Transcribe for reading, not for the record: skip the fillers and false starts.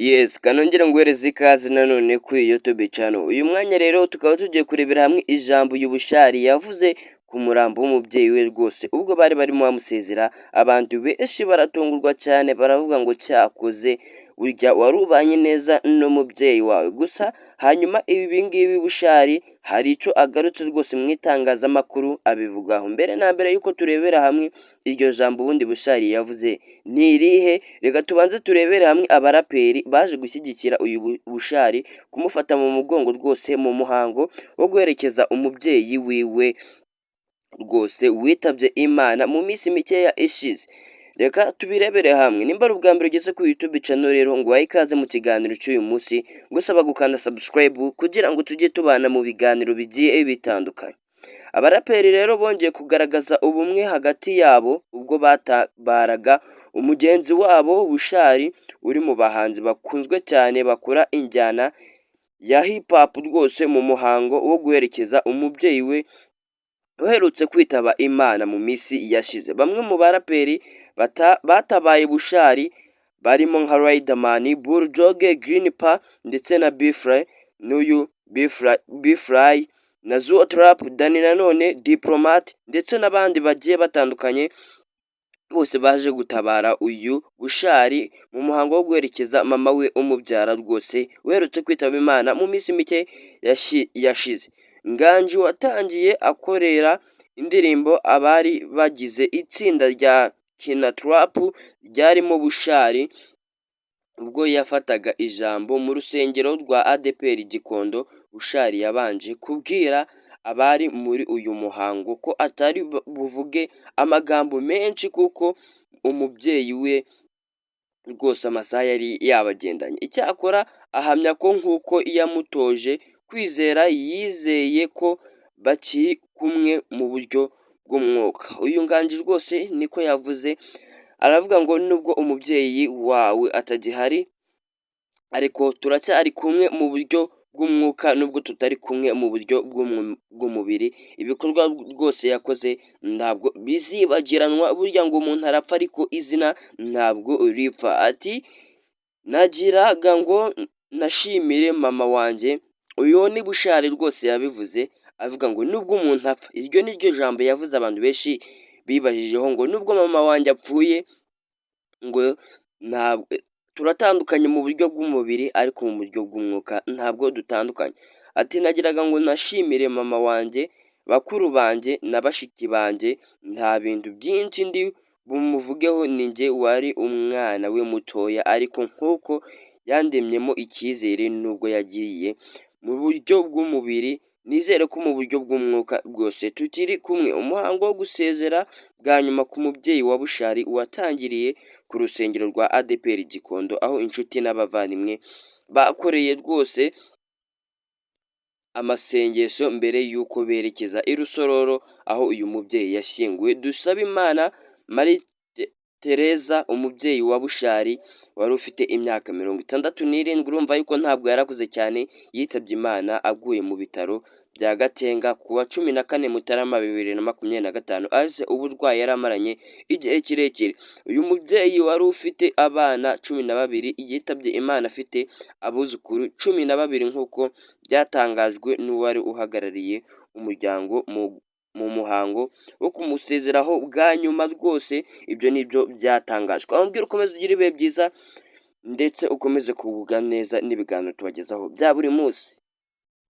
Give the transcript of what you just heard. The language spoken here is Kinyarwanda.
Yes, kanongere nguhereze ikaze nanone kuri YouTube channel. Uyu mwanya rero tukaba tugiye kurebera hamwe ijambo uyu Bushali yavuze ku murambo w'umubyeyi we rwose ubwo bari barimo bamusezera. Abantu benshi baratungurwa cyane, baravuga ngo cyakoze burya wari ubanye neza n'umubyeyi wawe gusa. Hanyuma ibi ngibi Bushali hari icyo agarutse rwose mu itangazamakuru abivugaho. Mbere na mbere yuko turebera hamwe iryo jambo ubundi Bushali yavuze ni irihe, reka tubanze turebere hamwe abaraperi baje gushyigikira uyu Bushali, kumufata mu mugongo rwose mu muhango wo guherekeza umubyeyi wiwe rwose witabye Imana mu minsi mikeya ishize. Reka tubirebere hamwe. Nimba ari ubwa mbere ugeze kuri YouTube channel rero, ngo uhaye ikaze mu kiganiro cy'uyu munsi, ngusaba gukanda subscribe kugira ngo tujye tubana mu biganiro bigiye bitandukanye. Abaraperi rero bongeye kugaragaza ubumwe hagati yabo ubwo batabaraga umugenzi wabo Bushali, uri mu bahanzi bakunzwe cyane bakora injyana ya hip hop rwose, mu muhango wo guherekeza umubyeyi we uherutse kwitaba Imana mu minsi yashize. Bamwe mu baraperi batabaye Bushali barimo nka Riderman, Bull Dogg, Green P ndetse na B-Threy, n'uyu B-Threy na Zeo Trap, Danny Nanone, Diplomat ndetse n'abandi bagiye batandukanye, bose baje gutabara uyu Bushali mu muhango wo guherekeza mama we umubyara rwose uherutse kwitaba Imana mu minsi mike yashize. Nganji watangiye akorera indirimbo abari bagize itsinda rya Kina Trap ryarimo Bushali, ubwo yafataga ijambo mu rusengero rwa ADEPR Gikondo, Bushali yabanje kubwira abari muri uyu muhango ko atari buvuge amagambo menshi kuko umubyeyi we rwose amasaha yari yabagendanye. Icyakora ahamya ko nk'uko yamutoje kwizera, yizeye ko bakiri kumwe mu buryo bw'umwuka. Uyu Nganji rwose niko yavuze, aravuga ngo nubwo umubyeyi wawe atagihari, ariko turacyari kumwe mu buryo bw'umwuka nubwo tutari kumwe mu buryo bw'umubiri. Ibikorwa rwose yakoze ntabwo bizibagiranwa. Burya ngo umuntu arapfa ariko izina ntabwo ripfa. Ati nagiraga ngo nashimire mama wanjye. Uyu ni Bushali rwose yabivuze, avuga ngo nubwo umuntu apfa, iryo ni ryo jambo yavuze abantu benshi bibajijeho, ngo nubwo mama wanjye apfuye, ngo ntabwo turatandukanye mu buryo bw'umubiri, ariko mu buryo bw'umwuka ntabwo dutandukanye. Ati nagiraga ngo nashimire mama wanjye, bakuru banjye na bashiki banjye. Nta bintu byinshi ndi bumuvugeho, ni njye wari umwana we mutoya, ariko nk'uko yandemyemo icyizere nubwo yagiye mu buryo bw'umubiri, nizere ko mu buryo bw'umwuka bwose tukiri kumwe. Umuhango wo gusezera bwa nyuma ku mubyeyi wa Bushali watangiriye ku rusengero rwa ADEPR Gikondo, aho inshuti n'abavandimwe bakoreye rwose amasengesho mbere y'uko berekeza i Rusororo aho uyu mubyeyi yashyinguwe. Dusabimana Marie Tereza, umubyeyi wa Bushali wari ufite imyaka 67, urumva yuko ntabwo yarakuze cyane, yitabye Imana aguye mu bitaro bya Gatenga ku wa 14 Mutarama 2025, azize uburwayi yari amaranye igihe kirekire. Uyu mubyeyi wari ufite abana 12 yitabye Imana afite abuzukuru 12, nk'uko byatangajwe n'uwari uhagarariye umuryango mu muhango wo kumusezeraho bwa nyuma rwose. Ibyo nibyo byatangajwe. Wamubwira ukomeze ugire ibihe byiza ndetse ukomeze kugubwa neza n'ibiganiro tubagezaho bya buri munsi.